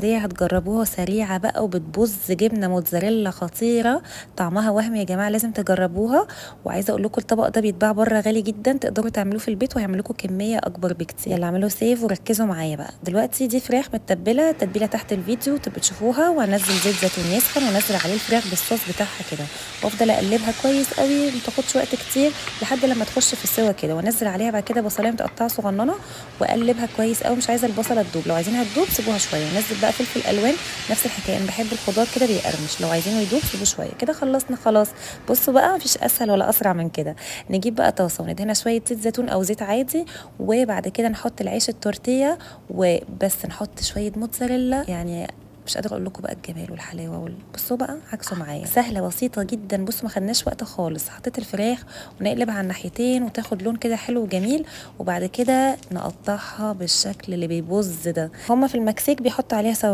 دي هتجربوها سريعة بقى وبتبوظ، جبنة موتزاريلا خطيرة طعمها وهم يا جماعة، لازم تجربوها. وعايزة اقول لكم الطبق ده بيتباع بره غالي جدا، تقدروا تعملوه في البيت وهيعمل لكم كمية اكبر بكتير. يلا اعملوا save وركزوا معايا بقى. دلوقتي دي فراخ متبلة، تتبيلة تحت الفيديو تبقوا تشوفوها. وهنزل زيت زيتون يسخن وانزل عليه الفراخ بالصوص بتاعها كده، وافضل اقلبها كويس قوي، ما تاخدش وقت كتير لحد لما تخش في السوا كده. وانزل عليها بعد كده بصلايه متقطعه صغننه واقلبها كويس قوي، مش عايزه البصله تدوب، لو عايزينها تدوب سيبوها شوية. ونزل بقى فلفل الوان، نفس الحكاية، انا بحب الخضار كده بيقرمش، لو عايزينه يدوب سيبوه شوية كده. خلصنا خلاص. بصوا بقى مفيش اسهل ولا اسرع من كده. نجيب بقى طاسه وندهنها شوية زيت زيتون او زيت عادي، وبعد كده نحط العيش التورتيه، وبس نحط شوية موتزاريلا. يعني مش قادرة اقول لكم بقى الجمال والحلاوه بصوا بقى عكسوا معايا، سهلة بسيطة جدا. بصوا ما خدناش وقت خالص. حطيت الفراخ ونقلبها على الناحيتين وتاخد لون كده حلو وجميل، وبعد كده نقطعها بالشكل اللي بيبوظ ده. هما في المكسيك بيحطوا عليها sour